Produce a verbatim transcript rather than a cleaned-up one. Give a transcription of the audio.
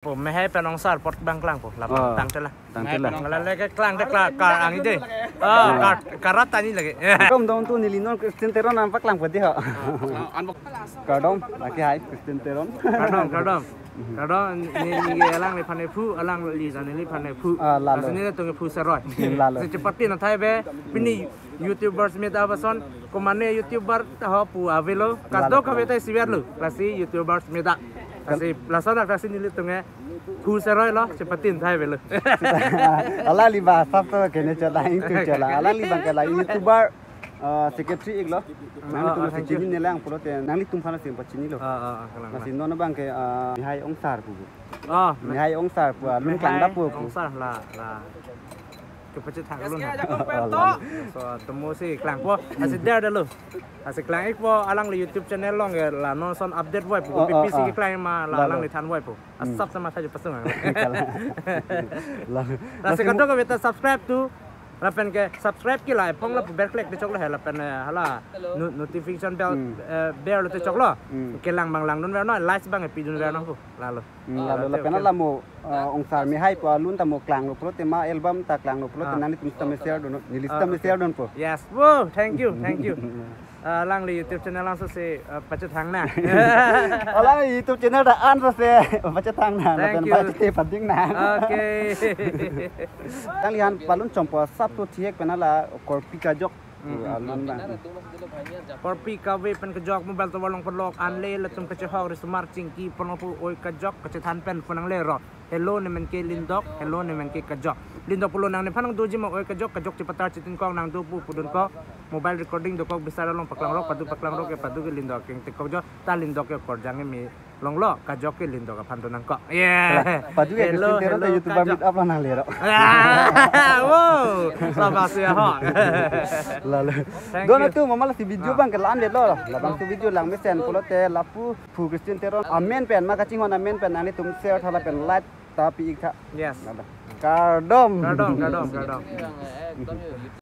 Po, Mehai pen Ongsar apot bang klangpo, la Oh. tangte la. Tangte la. Mehai pen Ongsar. Lale ke klangte kla-, kar ang ide. Oh, kar, karat tani lagi. Kardom dong tu neli non Christian Teron nangpaklang po di ho. Kardom, lake hai Christian Teron. Kardom, kardom. Kardom, neli ke alangliphan nephu, alangli ta neliphan nephu. Ah, lalo. Lasi nelitum ke phu seroi. Lalo. Lasi chepathin nangthai ave, pini YouTubers meet up ason, komatne YouTuber ta ho pu avelo, Lalo. Kadokave ta isivet lo, lasi YouTubers meet up. Lasi, lason lasi nelitum ke phu seroi lo, chepathin nangthai avelo. Alangli ba sap to kene chala, ingtu chala. Alangli bang ke la YouTuber, uh, secretary iklo. Nangtum Oh, thank you. Pachini nelang pulote, nanglitum aphan si pachinilo. Oh, oh, oh, kalang, Lasi kalang. Non bang ke, uh, Mehai Ongsar pu. Oh, Mehai Ongsar pu, alun Mehai klangdap po pu. Ongsar la, la. Kepachethang alun ha. Oh, la. So, atomo si klangpo, lasi der detlo. Lasi klang-ikpo, alangli YouTube channel along ke la non ason update voipo, Oh, oh, P P C oh. keklang ma la Lalo. alangli than voipo. Hmm. Asap sama saja pasung ang. Lalo. Lasi Lasi kadokave ta subscribe tu, lapen ke subscribe ke la, ephong la bell click te choklo he, lapen, eh, hala, no-, notification bell, Hmm. eh, bell te choklo. Hmm. Kelang bang langdun vernon, likes bang epidun vernon pu, lalo. Hmm, Ah, lalo okay, lapen okay. la mo, uh, Ongsar Mehai pu alun ta mo klanglo pulote ma album ta klanglo pulote Ah. nanglitum sita me share dun, neli sita Ah, me okay. share dunpo. Yes. Wow, thank you, thank you. Ah, alangli YouTube channel along si, ah, pachethang nang. Alangli YouTube channel ta an si pachethang nang, Thank lapen you. pachethang pading nang. Okay. Nangliphan palun chompo asap to thihek pen la korpi kajok. Hmm, hmm, Alun hmm. bang. Korpi kave pen kajok, mobile tovar along pelok, anle latum kachehok, risomar chingki, pon pu oi kajok, kachethan pen pon nangle ro. Hello, nemen ke Lindok, hello, nemen ke Kajok. Lindok pulo nang nephan nangdoji ma oi Kajok, Kajok chepatar chetin kong nangdo pu pudun kok. Mobile recording dokok bisar along paklang rok, padu paklang rok ke padu ke Lindok keng tekok jo, ta Lindok ke korjang me longlo, Kajok ke Lindok aphan do nangkok. Yeah. Padu ke Hello, Christian Teron ta hello, YouTuber Kajok. meet up lo nangle ro. Ah, wow. Labas ya ho. Lalo. Thank Dona you. tu mama lasi video Ah. bang ke la-an detlo. Labang tu video lang mesen pulote lapu phu Christian Teron amen pen ma kachinghon amen pen nanglitum share tha lapen like ta pi-ik tha. Yes. Lalo. Kardom. Kardom, kardom, kardom.